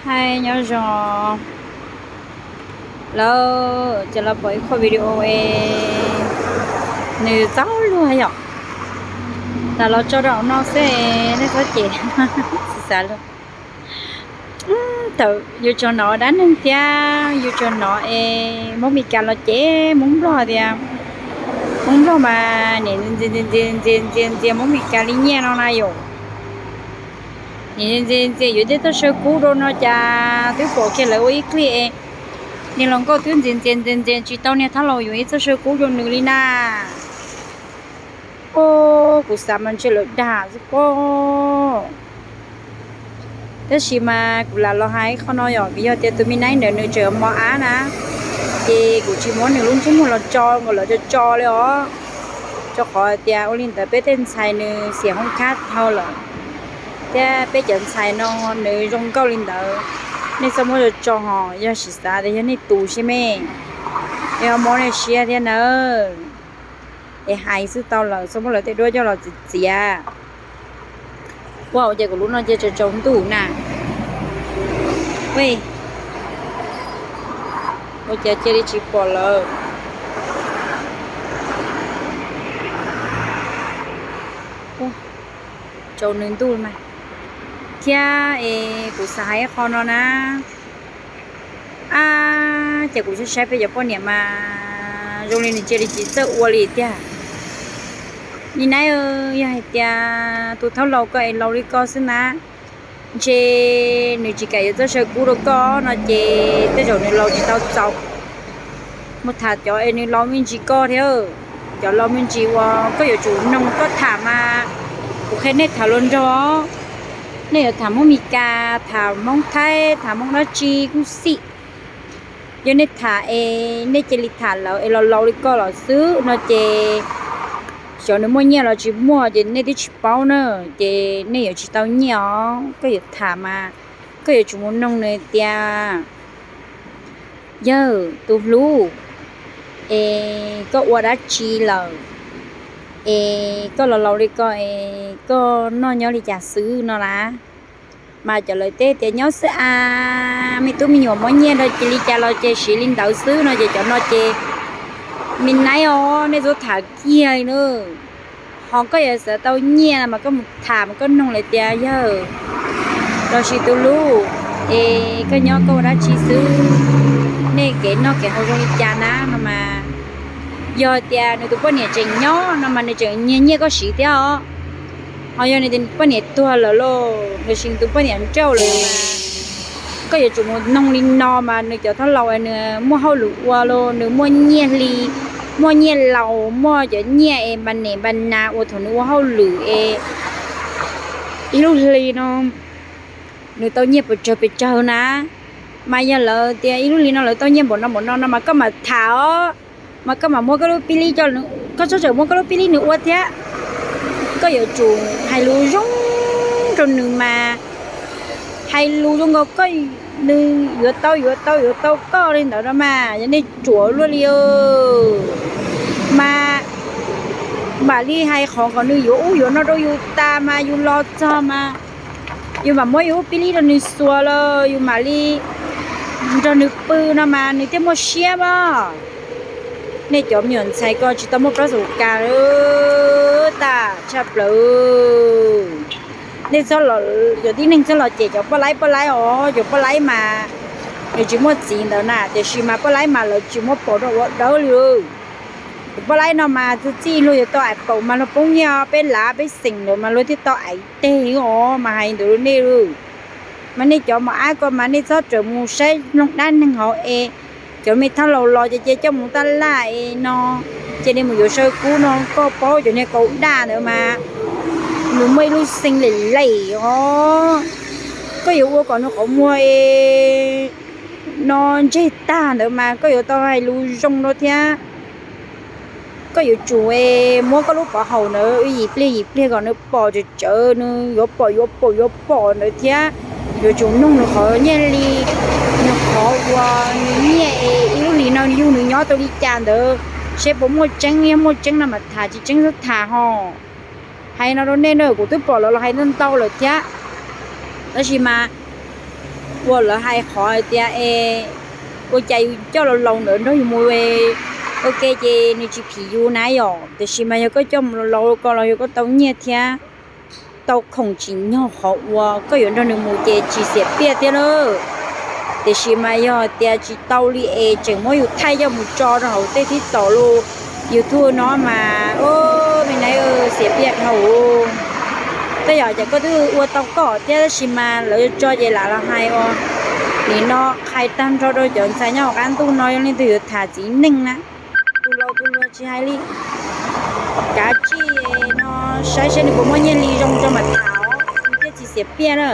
Hais nyob zoo lawm, ces los pom ib qho video es nws txaus luag yom, lam los tso rau no xwb, nej txhob cem, xav xav luag. Thaum yus tseem nov dab neeg thiab yus tseem nov es Hmoob Mes Kas los cem Hmoob Nplog tias Hmoob Nplog mas nim ntxias ntxias ntxias ntxias ntxias Hmoob Mes Kas li nyiaj no na yom. Nim ntxias ntxias yuav tej txoj saw kub rau no cas twb pom kiag lawv ua ib clip es niag hluas nkauj twb ntxias ntxias ntxias ntxias tsis tau niag thab laus yuav ib txoj saw kub rau nws li na. Kuv xav mas ntshe lawv dag xwb pob. Tab sis mas kuv lam los hais qhov no yom, vim yog tias tus me naib ntawd nws tseem mos ab na, ces kuv tsis muab nws lub ntsej muag los tso nkaus lawv tso tso li os. Rau qhov tias ua li ntawd peb tej ntxhais nws xiam hoob khab dhau lawm, thiab peb cov ntxhais no nws zoo nkauj li ntawd, nej txhob muab tso tso ho, yog sim xav tias yog nej tus xwb me, es ho mob nej siab thiab nawb. Es hais xwb tau lawm, txhob muab lawv tej duab coj los txiav txiav. Ua cas kuv lub no ces tsaus tsaus ntuj na. Ua cas cia li tsis pom lawm. Tsaus nws ntuj mas. Thiab es kuv xav hais qhov no na. Ab, ces kuv saib saib peb cov poj niam mas zoo li nws cia li tsis txawj ua li tiag. Me naib, yog hais tias tus thab laus koj es laus li koj xwb na, ntshe nws tsis kam yuav txoj saw kub rau koj no ces tej zaum nws laus tsis tau txaus. Mus tham cov es nws laus me ntsis koj thiab. Cov laus me ntsis uas koj yuav tsum noog koj tham mas, kuv qhia nej tham luag nrog, nej yuav tham Hmoob Mes Kas, tham Hmoob Thaib, tham Hmoob dab tsi kuj xij. Yog nej tham es nej cia li tham lawv es los laus li koj los xwb no ces xyov nws muaj nyiaj los tsis muaj ces nej twb tsis paub na, ces nej yuav tsis tau nyiaj os. Koj yuav tham mas koj yuav tsum mus noog nws tias, yawg tus hlub, es koj ua dab tsi lawm, es koj los laus li ko es koj noj nyob li cas xwb no na. Mas cov lawv teb tias nyob xwb as, me tub me nyuam muab nyiaj rau cia li cas los ces siv li ntawd xwb no ces cov no ces me naib os, nej txhob tham kiag na. Ho koj yuav xav tau nyiaj mas koj mus tham mas koj noog lawv tias yawg los sis tus hlub, es koj nyob koj ua dab tsi xwb, nej kev noj kev haus zoo li cas na no mas. Yog tias nws tus poj niam tseem nyob no mas nws tseem nyiag nyiaj koj siv thiab os. Ho yog nws tus poj niam tuag lawm los los sis nws tus poj niam nrauj lawm mas koj yuav tsum mus noog li no mas nws cov thab laus nws muaj hauj lwm ua los nws muaj nyiaj hli, muaj nyiaj laus, muaj cov nyiaj es npa nes npa nas uas thaum nws ua hauj lwm es ib lub hli no nws tau nyiaj pes tsawg pes tsawg na. Mas yog lawv tias ib lub hli no lawv tau nyiaj npaum no npaum no no mas koj mam tham os, mas koj mam muab koj lub pib lib, koj txhob txawm muab koj lub pib lib nws ua thiab. Koj yuav tsum hais lus zoo rau nws mas, hais lus zoo nkaus koj, nws yuav tau yuav tau yuav tau koj li ntawd no mas yog nej ruam luaj li. Mas mam li hais qhov kom nws yuav ub yuav no rau yus tas mas yus los txog mas yus mam muab yus lub pib lib rau nws xuas los yus mam li nrog nws pw no mas nws thiaj muaj siab mas. Nej cov me nyuam ntxhais ko tsis tau muaj plaub xus kas tas tshaj plaws. Nej txhob los, cov tib neeg txhob los cem cov poj laib poj laib os, cov poj laib mas nws tsis muaj txiv ntawd na, tiam sis mas poj laib mas lawv tsis muab pom rau ua dawb li. Cov poj laib no mas txi txij luag yuav tau aim paum mas luag poob nyiaj, peb lav peb xeem ntawd mas luag thiaj tau aim teg os mas hais ntawd rau nej. Mas nej cov mos ab ko mas nej txhob rawm mus saib mloog dab neeg hauv es cov me thab laus los ces cia coj mus taj laj es no, cia li mus yuav saw kub no, koj paub cov niag kaus daj ntawd mas nws muaj ib lub xeev lem lem os. Koj yuav ua kom nws qhov muag es no ntseg tag ntawd mas koj yuav tau hais lus zoo rau thiab. Koj yuav tsum muab koj lub pov haum ntawd yim pliag yim pliag kom nws pom tsawv tsawv, nws yuav pom yuav pom yuav pom ntawd thiab. Yuav tsum noog nws qhov nyiaj li, nws qhov uas nws nyiaj es ib lub hlis no yug nws nyob tau li cas ntawd, seb puas muaj tseeb, yog muaj tseeb no mas tham, tsis tseeb txhob tham ho. Hais no rau nej na, kuv twb pom lawv los hais ntau ntau lawm thiab. Tab sis mas Ua lawv hais qhov tias es ua cas yus coj laus laus ntawd nrog yus mus ua ke ces nws tsis phim yus na yom. Tiam sis mas yog koj coj mus laus laus ko los yog koj tau nyiaj thiab tau khoom tsim nyog qhov uas koj yuav nrog nws mus ces tsis xiam piaj thiab lawm. Tiam sis mas yog tias tsis tau li es tseem muab yus thaij coj mus tso rau hauv tej thib tom lus YouTube no mas, o, me na, xiam piaj dhau. Tej yam ces koj twb ua tau koj thiab tab sis mas lawv tso ces lam los hais ua nim no qhais tag nrho rau cov ntxhais nyob hauv qab ntuj no yog leej twg yuav tham txiv neej na, tus laus tus hluas tsis hais li. Kav tsij no saib seb nws puas muaj nyiaj hli zoo tso mam tham, nws thiaj tsis xiam piaj na.